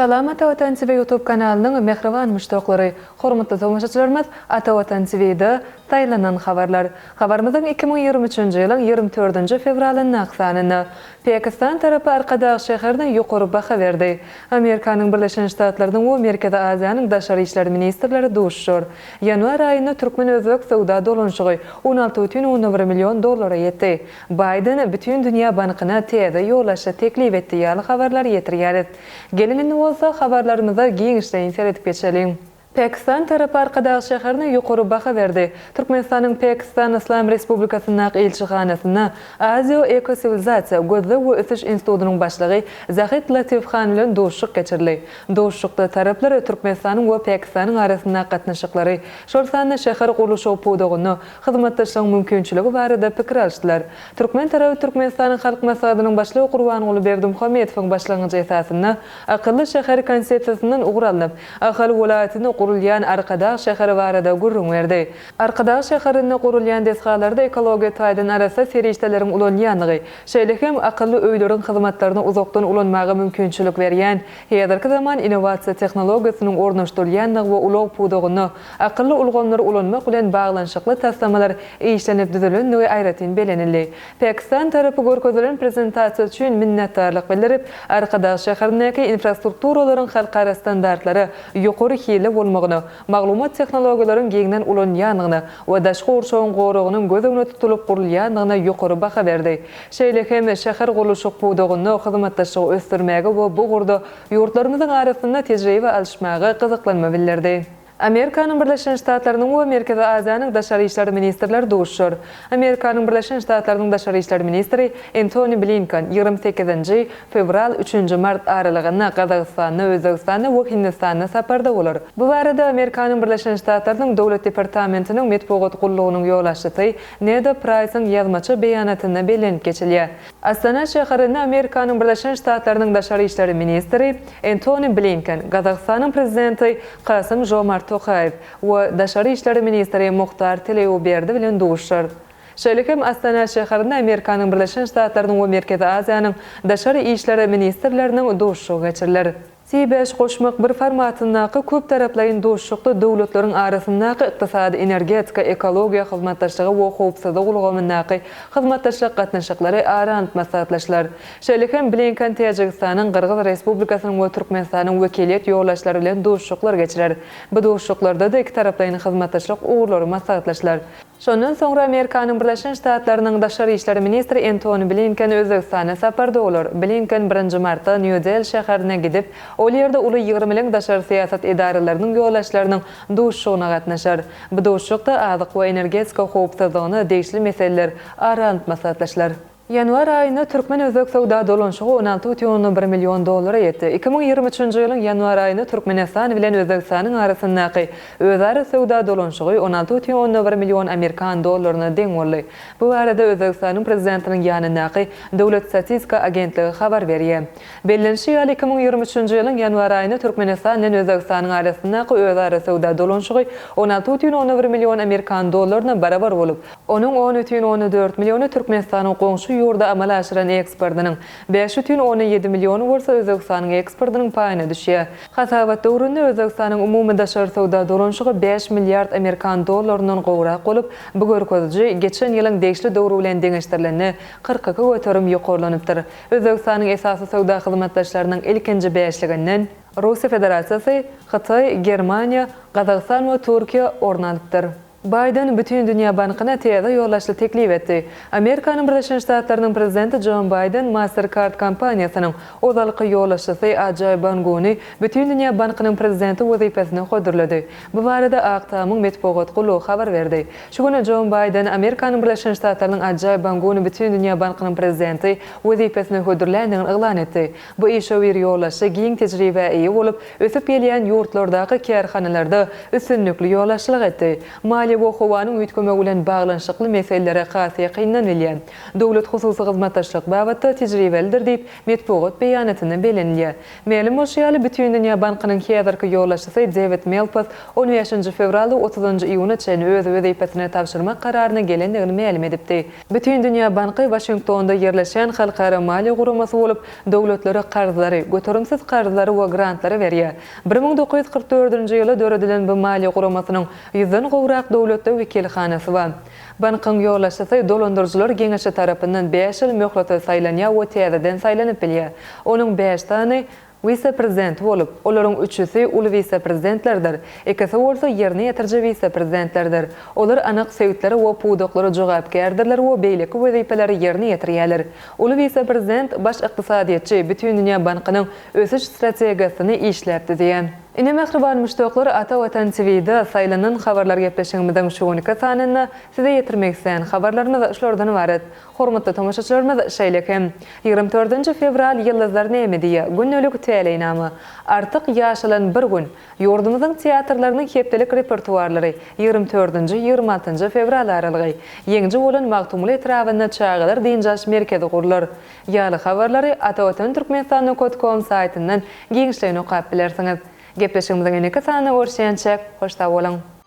Salam Ata Watan TV YouTube kanalynyň mähriban muşdaklary! Hormatly tomaşaçylarymyz Ata Watan TV-da Saýlanan habarlar. Habarymyzyň 2023-nji ýylyň 24-nji fewralyndaky sanynda Pakistan tarapy Arkadag şäherine ýokary baha berdi. Amerikanyň Birleşen Ştatlarynyň we Merkezi Aziýanyň daşary işler ministrleri duşuşar. Ýanwar aýynda türkmen-özbek söwda dolanyşygy 16,1 million dollara ýetdi. Baýden Bütindünýä bankyna täze ýolaşy teklip etdi ýaly habarlary ýetirýäris. Geliň indi bolsa habarlarymyza giňişleýin seredip geçeliň. Pakistan tarapy Arkadag şäherine ýokary baha berdi. Türkmenistanyň Pakistan Yslam Respublikasyndaky ilçihanasynda Aziýa Eko-siwilizasiýa gözleg we ösüş institutynyň başlygy Zahid Latif Han bilen duşuşyk geçirildi. Duşuşykda taraplar Türkmenistanyň we Pakistanyň arasyndaky gatnaşyklary, şol sanda şäher gurluşygy pudagynda hyzmatdaşlygyň mümkinçiligi barada pikir alyşdylar. Türkmen tarapy Türkmenistanyň Halk Maslahatynyň Başlygy Gurbanguly Berdimuhamedowyň başlangyjy esasynda Akylly şäher konsepsiýasyndan ugur alnyp, Ahal welaýatynda gurulýan Arkadag şäheri barada gürrüň berdi. Arkadag şäherinde gurulýan desgalarda ekologiýa taýdan arassa serişdeleriň ulanylýandygy, şeýle hem akylly öýleriň hyzmatlaryny uzakdan ulanmaga mümkinçilik berýän häzirki zaman innowasiýa tehnologiýasynyň ornaşdyrylýandygy we ulag pudagynda akylly ulgamlary ulanmak bilen baglanyşykly taslamalar işlenip düzülendigi aýratyn bellenildi. Pakistan tarapy görkezilen prezentasiýa üçin minnetdarlyk bildirip, Arkadag şäherindäki infrastrukturalaryň halkara standartlara ýokary hilli bolmagyna, maglumat tehnologiýalaryň giňden ulanylýandygyna we daşky gurşawyň goragynyň göz öňünde tutulyp gurulýandygyna ýokary baha berdi. Şeýle hem şähergurluşyk pudagynda hyzmatdaşlygy ösdürmäge we bu ugurda ýurtlarymyzyň arasynda tejribe alyşmaga gyzyklanma bildirdi. Amerikanyň Birleşen Ştatlarynyň we Merkezi Aziýanyň daşary işler ministrleri duşuşar. Amerikanyň Birleşen Ştatlarynyň daşary işler ministri Entoni Blinken 28-nji fewral, üçünji mart aralygynda Gazagystanda, Özbegistanda we Hindistanda saparda bolar. Bu barada Amerikanyň Birleşen Ştatlarynyň Döwlet departamentiniň metbugat gullugynyň ýolbaşçysy Neda Praýsyň ýazmaça beýanatynda bellenip geçilýär. Astana şäherinde Amerikanyň Birleşen Ştatlarynyň daşary işler ministri Entoni Blinken, Gazagystanyň Prezidenti Kasym-Žomart Tokaýew we daşary işler ministri Muhtar Tileuberdi bilen duşuşar. Şeýle hem Astana şäherinde Amerikanyň Birleşen Ştatlarynyň we Merkezi Aziýanyň daşary işler ministrleriniň duşuşygy geçiriler. T-bäş goşmak bir formatyndaky köptaraplaýyn duşuşykda döwletleriň arasyndaky ykdysady, energetika, ekologiýa hyzmatdaşlygy we howpsuzlyk ulgamyndaky hyzmatdaşlyk gatnaşyklary ara alnyp maslahatlaşylar. Şeýle hem Blinken Täjigistanyň, Gyrgyz Respublikasynyň we Türkmenistanyň wekiliýet ýolbaşçylary bilen duşuşyklar geçirer. Bu duşuşyklarda-da ikitaraplaýyn hyzmatdaşlyk ugurlary maslahatlaşylar. Şondan soňra Amerikanyň Birleşen Ştatlarynyň daşary işler ministri Entoni Blinken Özbegistana saparda bolar. Blinken birinji martda Nýu-Deli şäherine gidip, ol ýerde Uly ýigrimiliň daşary syýasat edaralarynyň ýolbaşçylarynyň duşuşygyna gatnaşar. Bu duşuşykda azyk we energetika howpsuzlygyna degişli meseleler ara alnyp maslahatlaşylar. Ýanwar aýynda türkmen-özbek söwda dolanyşygy 16,1 million dollara ýetdi. 2023-nji ýylyň ýanwar aýynda Türkmenistan bilen Özbegistanyň arasyndaky özara söwda dolanyşygy 16,1 million amerikan dollaryna deň boldy. Bu barada Özbegistanyň Prezidentiniň ýanyndaky Döwlet statistika agentligi habar berýär. Bellenişi ýaly, 2023-nji ýylyň ýanwar aýynda Türkmenistan bilen Özbegistanyň arasyndaky özara söwda dolanyşygy 16,1 million amerikan dollaryna barabar bolup, Onuň 10,4 milliony Türkmenistanyň goňşy ýurda amala aşyran eksportynyň, 5,7 milliony bolsa Özbegistanyň eksportynyň paýyna düşýär. Hasabat döwründe Özbegistanyň umumy daşary söwda dolanyşygy bäş milliard amerikan dollaryndan gowrak bolup, bu görkeziji geçen ýylyň degişli döwri bilen deňeşdirilende 42% ýokarlanypdyr. Özbegistanyň esasy söwda hyzmatdaşlarynyň ilkinji bäşliginden Russiýa Federasiýasy, Hytaý, Germaniýa, Gazagystan we Türkiýe orun alypdyr. Baýden Bütindünýä bankyna täze ýolbaşçy teklip etdi. Amerikanyň Birleşen Ştatlarynyň prezidenti Jon Baýden Mastercard kompaniýasynyň ozalky ýolbaşçysy Ajaý Banguny Bütindünýä bankynyň prezidenti wezipesine hödürledi. Bu barada Ak Tamyň metbugat gullugy habar berdi. Şu gün Jon Baýden Amerikanyň Birleşen Ştatlarynyň Ajaý Banguny Bütindünýä bankynyň prezidenti wezipesine hödürländigini yglan etdi. Bu işewür ýolbaşçy giň tejribä eýe bolup, ösüp gelýän ýurtlardaky kärhanalarda üstünlikli ýolbaşçylyk etdi. Maliýe. maliýe we howanyň üýtgemegi bilen baglanyşykly meseleleri has ýakyndan bilýär. Döwlet-hususy hyzmatdaşlyk babatda tejribelidir diýip, metbugat beýanatynda bellenilýär. Mälim bolşy ýaly, Bütindünýä bankynyň häzirki ýolbaşçysy Dewid Melpas on bäşinji fewralda otuzynjy iýuna çenli öz wezipesini tabşyrmak kararyna gelendigini mälim edipdi. Bütindünýä banky Waşingtonda ýerleşýän halkara maliýe guramasy bolup, döwletlere karzlary, göterimsiz karzlary we grantlary berýär. 1944-nji ýylda döredilen bu maliýe guramasynyň ýüzden gowrak döwletde wekilhanasy bar. Bankyň ýolbaşçysy dolandyryjylar geňeşi tarapyndan bäş ýyl möhlete saýlanýar we täzeden saýlanyp bilýär. Onuň bäş sany wise-prezidenti bolup, olaryň üçüsi uly wise-prezidentlerdir, ikisi bolsa ýerine ýetiriji wise-prezidentlerdir. Olar anyk sebitlere we pudaklara jogapkärdirler we beýleki wezipeleri ýerine ýetirýärler. Uly wise-prezident baş ykdysadyýetçi, Bütindünýä bankynyň ösüş strategiýasyny işläp düzýär. Ine mähriban muşdaklar Ata Watan TV-de saýlanan habarlar gepleşigimiziň şu günki sanynda size ýetirmek islän habarlarymyz şulardan ybarat. Hormatly tomaşaçylarymyz şeýle hem 24-nji fewral Ýyldyzlar näme diýýär? Gündelik täleýnama. Artyk ýaşalan bir gün. Ýurdumyzyň teatrlarynyň hepdelik repertuarlary 24-nji, 26-njy fewral aralygy. Ýeňiji bolan Magtymguly etrabynda çagalar dynç alyş merkezi gurlar. Ýaly habarlary Atavatan Türkmenistan nokat kom saýtyndan giňişleýin okap bilersiňiz. Gepleşigimiziň indiki sanynda görüşýänçäk, hoş sag boluň!